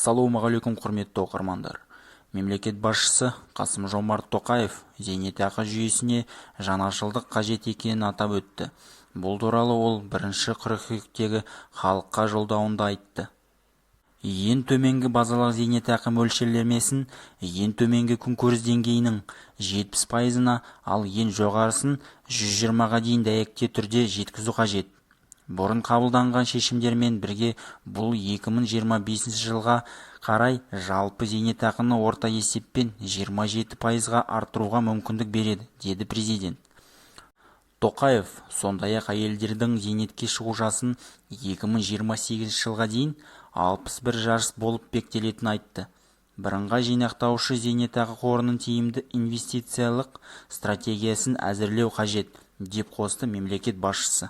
Ассалаумағалейкум, құрметті оқырмандар! Мемлекет басшысы Қасым-Жомарт Тоқаев зейнетақы жүйесіне жаңашылдық қажет екенін атап өтті. Бұл туралы ол бірінші қыркүйектегі халыққа жолдауында айтты. Ең төменгі базалық зейнетақы мөлшерлемесін ең төменгі күнкөріс деңгейінің 70 пайызына, ал ең жоғарысын 120-ға дейін дәйекті түрде жеткізу қажет. Бұрын қабылданған шешімдермен бірге бұл 2025 жылға қарай жалпы зейнетақыны орта есеппен 27 пайызға арттыруға мүмкіндік береді, деді президент. Тоқаев сондай-ақ әйелдердің зейнетке шығу жасын 2028 жылға дейін 61 жас болып бекітілетінін айтты. Бірыңғай жинақтаушы зейнетақы қорының тиімді инвестициялық стратегиясын әзірлеу қажет, деп қосты мемлекет басшысы.